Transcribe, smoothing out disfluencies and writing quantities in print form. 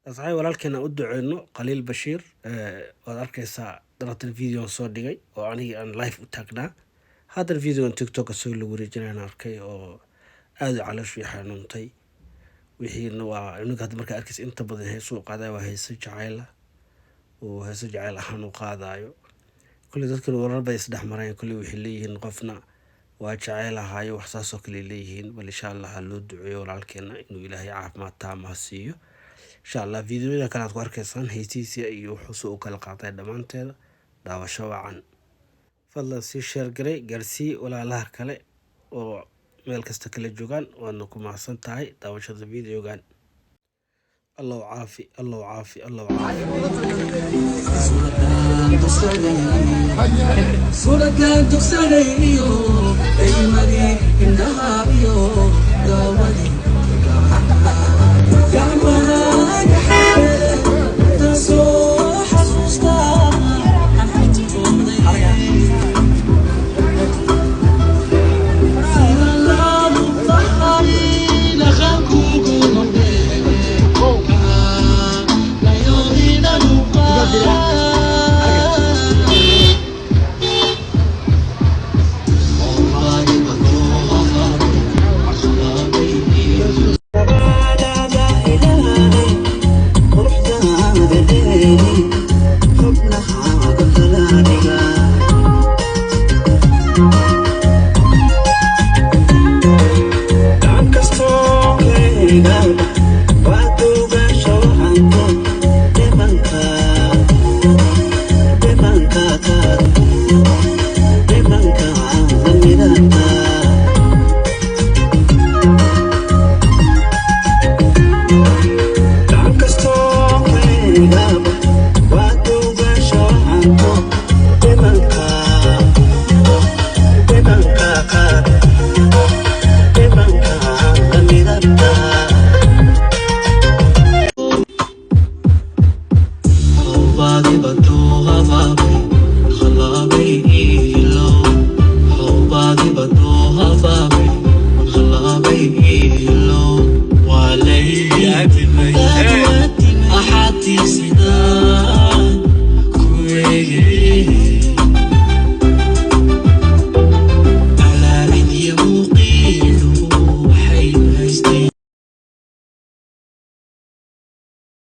Asxaabi, walaalkeena u duceyno, Khaliil Bashiir. Waad arkaysaa daratan videon soo dhigay oo anigii aan live u taagnaa. Haddana videogan TikToka soo lagu wareejinayaan arkay oo aada u calooshu i xanuuntay. Wixiina waa ininka hadda markaa arkaysa, inta badan heesuu qaadaya waa heeso jacayla oo heeso jacayl ahaan u qaadayo. Kulley dadkan warar bay isdhex mareen. Kulley waxay leeyihiin qofna waa jacayl ahaayo, wax saasoo kale leeyihiin. Bal insha Allah ha loo duceeyo walaalkeena inuu Ilaahay caafimaad taama ha siiyo, insha Allah. Videoyada kale aad ku arkaysaan heesihiisa iyo wuxuu u kala qaatay dhammaanteeda. Daawasho wacan. Fadlan sii share garay, gaarsii walaalaha kale oo meel kasta kala joogaan. Waadna ku mahadsan tahay daawashada videogan. Allow caafi, Allow caafi, Allow caafi. Suuradan tugsanayo, daymadii indhaha iyo.